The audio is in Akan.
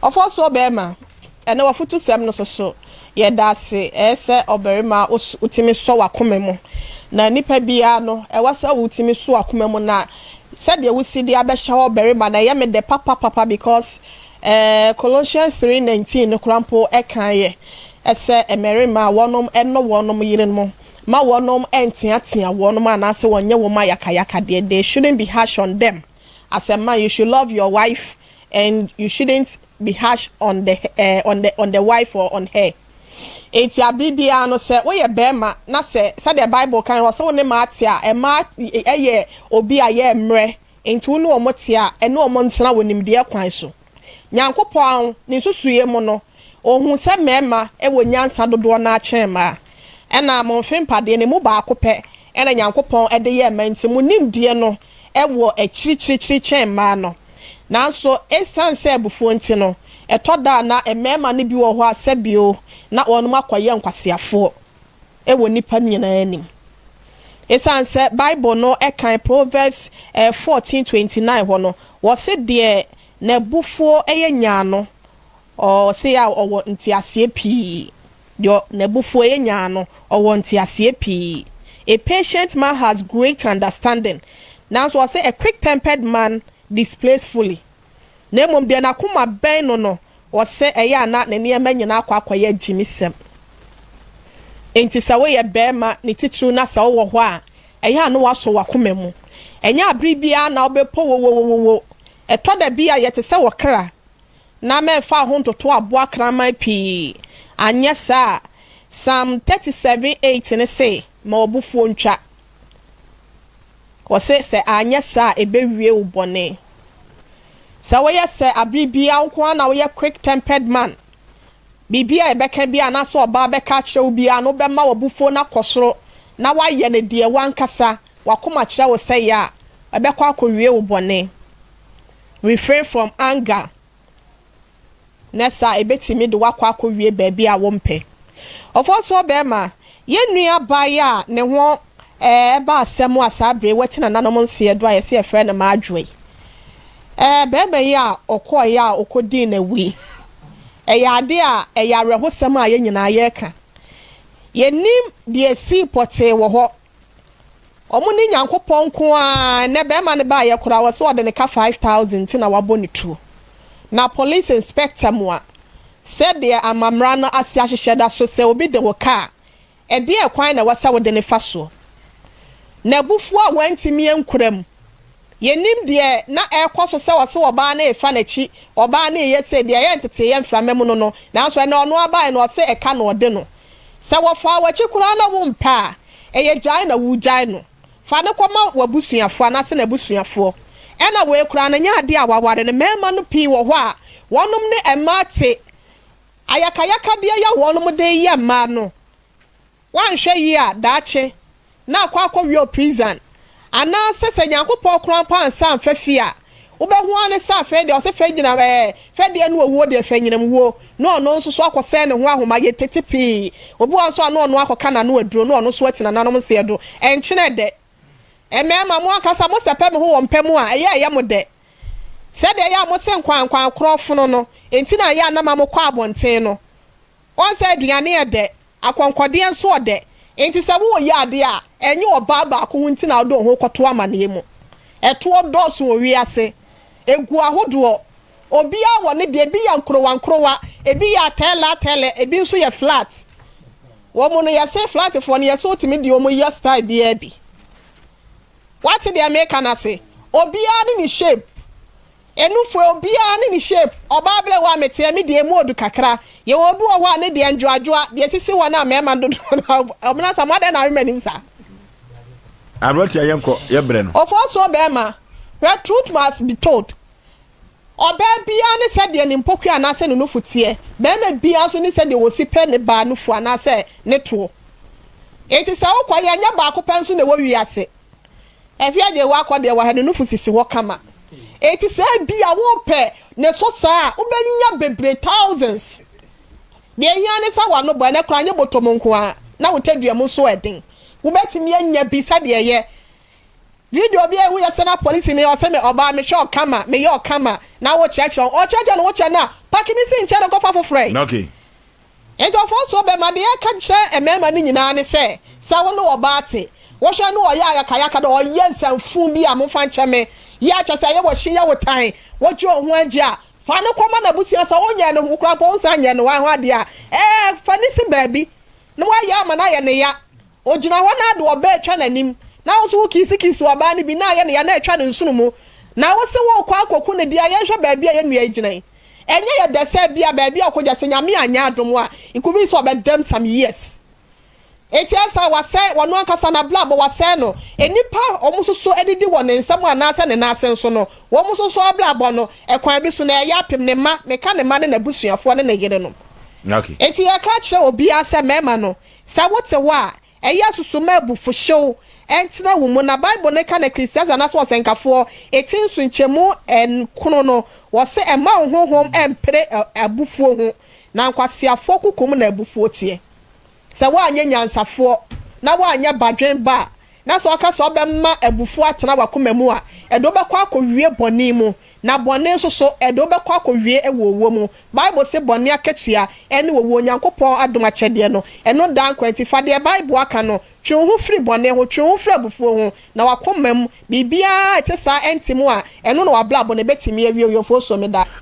Ɔfɔsoɔ bɛrima, ɛnɛ wafotusɛm no soso, yɛda ase. Ɛyɛ sɛ ɔbarima wotumi sɔ w'akoma mu, na nipa biara no, ɛwɔ sɛ wotumi sɔ w'akoma mu, na sɛdeɛ wosi de abɛhyɛ hɔ barima na ɛyɛ me dɛ papapapa, because Colossians 3:19 no koraa mpo ɛka yɛ ɛsɛ mmarima a wɔnom ɛnɔ wɔnom yerenom ma wɔnom ɛnteatea wɔnom anaasɛ wɔnyɛ wɔn ayakayaka deɛ. They shouldn't be harsh on them. As a man, you should love your wife and you shouldn't be harsh on the wife or on her. Eti abiri biara no, sɛ woyɛ bɛrima na sɛ sɛdeɛ Bible kan wɔ sɛ wo ne maa te a, ɛmaa ɛyɛ obi a yɛ mmerɛ, nti wo ne wɔn te a, ɛne wɔn ntena wɔ nimdeɛ kwan so. Nyankopɔn ne nsusuiɛ mu no, ohun sɛ mmarima ɛwɔ nyansa dodoɔ n'akyɛn mmaa, ɛna mo mfe mpadeɛ ne mu baako pɛ ɛna Nyankopɔn ɛde yɛ mmaa, nti mo nimdeɛ no ɛwɔ akyirikyirikyiri kyɛn mmaa no. Nanso esan sɛ abufuo nti no, ɛtɔ da na mmarima no bi wɔ hɔ a, sɛbio, na wɔn akɔyɛ nkwasiafoɔ ɛwɔ nipa nyinaa anim. Esan sɛ Bible no ɛkan Proverbs 14:29 hɔ no, wɔsi deɛ n'abufuo ɛyɛ nyaano, ɔsi a ɔwɔ nteaseɛ pii. Deɛ n'abufuo ɛyɛ nyaano, ɔwɔ nteaseɛ pii. A patient man has great understanding. Nanso ɔsɛ a quick tempered man displays folly. Na mmom deɛ n'akoma bɛn no, wɔsɛ ɛyɛ ana ne nneɛma nyinaa akɔyɛ gyimisɛm. Nti sɛ woyɛ bɛrima ne titiriw na sɛ wowɔ hɔ a, ɛyɛ a no wasɔ w'akoma mu. Ɛnyɛ abere biara na wobɛpɔ wowowowo. Ɛtɔ da bi a yɛte sɛ wɔ kra na mɛmfa ho ntoto aboa kraman pii. Anyɛ saa, Psalm 37:8 ne se ma ɔbufuo ntwa. Wɔsɛ sɛ anyɛ saa, ɛbɛwie wo bɔne. Sɛ woyɛ sɛ abere biara nko ara na woyɛ quick tempered man, biribi a ɛbɛka bi anaasɛ ɔbaa bɛka akyerɛ wo biara no, wobɛma w'abufuo no akɔ soro na woayɛ no deɛ wankasa wakoma kyerɛ wo sɛ yɛ a, ɛbɛkɔ akɔwie wo bɔne. Refrain from anger, na saa ebɛtumi de wakɔ akɔwie baabi a wompɛ. Ɔfɔ bɛrima, yɛn nua baa a ne ho ɛba asɛm a, saa abere wɔte nananom nseɛ do a yɛsɛ yɛfrɛ no Maadwoe, bɛrima yi a ɔkɔɔeɛ a ɔkɔdii n'awi, ɛyɛ ade a ɛyɛ awerɛhosɛm a yɛn nyinaa yɛreka. Yɛnim deɛ si pɔtee wɔ hɔ. Ɔmo ne Nyankopɔn nko ara. Nɛ bɛrima no baayɛ koraa, wɔ sɛ ɔde ne ka 5,000 ti na wabɔ ne tuo. Na police inspector mu a, sɛdeɛ amammerɛ no ase ahyehyɛ da so sɛ obi de wo kaa, ɛdeɛ kwan na wɔsɛ wode ne fa soɔ. Na abufuo a wɔntumi nkura mu, yɛnim deɛ na ɛrekɔ so sɛ wɔsɛ ɔbaa no efa n'akyi, ɔbaa no yɛ sɛ deɛ ɛyɛ nteteyɛ mframa mu no. Nanso ɛna ɔno abaeɛ no, ɔsɛ ɛka na ɔde no sɛ wɔfa w'akyi koraa na wompɛ a, ɛyɛ gyae na wogyae no fa ne kɔma w'abusuafoɔ anaasɛ n'abusuafoɔ. Ɛna wei koraa no nyɛ adeɛ a waware no. Mmarima no pii wɔ hɔ a wɔnom ne mmaa te ayakayakadeɛ yɛ, wɔnom de yɛ mmaa no. Wanhwɛ yie a, daakye na akɔ akɔwie prison, anaasɛ sɛ Nyankopɔn koraa mpo ansa amfa fie a, wobɛho ara ne sɛ afei deɛ ɔsɛ fɛ gyina fɛdeɛ no owuo deɛ fɛ nyinam wuo, na ɔno nso so akɔsɛn ne ho ahoma. Yɛ tete pii obi wɔ nso a, na ɔno akɔka n'ano aduro, na ɔno nso atena nanom nseɛ do. Ɛnkyerɛ dɛ mmarima mo ankasa mo sɛpɛ mo ho wɔ mpɛ mu a, ɛyɛ mo dɛ sɛdeɛ ɛyɛ a mo se nkwankwan korɔ fono no nti na ɛyɛ anam a mo kɔ abɔnten no. Wɔn sɛ aduane yɛ dɛ, akɔnkɔdeɛ nso ɔdɛ, nti sɛ wɔyɛ adeɛ a, ɛnyɛ ɔbaa baako ho nti na ɔde ho kɔto amaneɛ mu. Ɛtoɔ dɔɔso wɔ wiase, egu ahodoɔ. Obiara wɔ ne deɛ. Ebi yɛ nkorowa nkorowa, ebi yɛ atɛlɛ atɛlɛ, ebi nso yɛ flat. Wɔn no yɛsɛ flatfoɔ no, yɛsɛ otumi deɛ wɔn yɛ style biara bi. Wate deɛ meka na se obiara ne ne shape enufo, obiara ne ne shape. Ɔbaa bere wɔ a meteɛ me deɛ emu odu kakra. Yɛwɔ obi wɔ hɔ a ne deɛ ndwoadwoa deɛ sisi hɔ no a, mmarima dodoɔ no ɔmo na sɛ mo adan na awema anim saa. Aberante a yɛnkɔ yɛbrɛ no. Ɔfɔ bɛrima, where truth must be told, ɔbaa biara ne sɛdeɛ ne mpokua anaasɛ ne nufu teɛ. Bɛrima biara nso ne sɛdeɛ wɔsi pɛ ne baa nufu anaasɛ ne toɔ. Eti sɛ wokɔ yɛ nyɛ baako pɛ nso na ɛwɔ wiase. Ɛfi agye wakɔ deɛ wɔ ha, ne nufu sisi hɔ kama. Eti sɛ bi a wopɛ ne so saa a, wobɛnya bebree, thousands. Deɛ ehia ne sɛ wano bɔ ɛnɛ koraa nye bɔtɔm nko a na wotadua mu nso ɛden, wobɛtumi anya bi sɛdeɛ ɛyɛ. Video bi a ehu yɛ sɛ na polisini ɔsɛ me ɔbaa mehwɛ ɔkama meyɛ ɔkama na wokyerɛkyerɛ wo ɔkyerɛkyerɛ no wokyerɛ no a paki ne si nkyɛn na kɔfa foforɔ yi. Enti ɔfɔnsoɔ bɛma deɛ yɛka kyerɛ mmarima no nyinaa ne sɛ sɛ wo ne ɔbaa te wohwɛ no ɔyɛ ayakayaka dɛ ɔyɛ nsɛmfuu bi a momfa nkyɛ me yɛ a kyerɛ sɛ ɛyɛ wɔ hye yɛ wo tan wogye wo ho agye a fa no kɔma n'abusua sɛ wonyɛɛ ne ho koraa mpo wonsan nyɛɛ ne ho adeɛ a ɛɛ fa no si baabi na woayɛ ama no ayɛ ne ya. Ogyina hɔ na ade ɔbaa atwa n'anim, na wo nso wokiisikisi ɔbaa no bi na ayɛ no ya na atwa ne nsono mu, na wose worekɔ akɔku no deɛ a, yɛnhwɛ baabi a yɛn nua yi gyina yi. Ɛnyɛ yɛ dɛ sɛ ebia baabi a ɔkɔgya, sɛ Nyame anyɛ adom a, it could be sɛ ɔbɛdam some years. Enti ɛsa a wasɛe ɔno ankasa n'abrabɔ, wasɛe no. Nnipa a wɔn nso so adidi wɔ ne nsam anaasɛ ne nan ase nso no, wɔn nso so abrabɔ no, ɛkwan bi so no, ɛyɛ apem ne mma, meka ne mma ne n'abusuafoɔ ne ne yerenom. Enti yɛka kyerɛ obiara sɛ mmarima no, Sɛ wote hɔ a, ɛyɛ a susu ma abufuhyew ntena wo mu. Na Bible no ka no Eklesiastes anaasɛ Ɔsɛnkafoɔ eti nso nkyɛmu nkron no, wɔse mma wo honhom mpere abufuo ho, na nkwaseafoɔ kokom na abufuo teɛ. Sɛ woanyɛ nyansafoɔ na woanyɛ badwen ba a, Na sɛ ɔka sɛ ɔbɛma abufuo atena w'akoma mu a, ɛde wo bɛkɔ akɔwie bɔne mu, na bɔne nso so, ɛde wo bɛkɔ akɔwie wɔ owuo mu. Bible se bɔne akatua ne owuo, Onyankopɔn adom akyɛdeɛ no, ɛno daa nkwa. Enti fa deɛ Bible aka no, twe wo ho firi bɔne ho, twe wo ho firi abufuo ho, na w'akoma mu, biribiara a ɛte saa ɛnte mu a, ɛno na w'abrabɔ no ɛbɛtumi awie. Oyofoɔ so meda.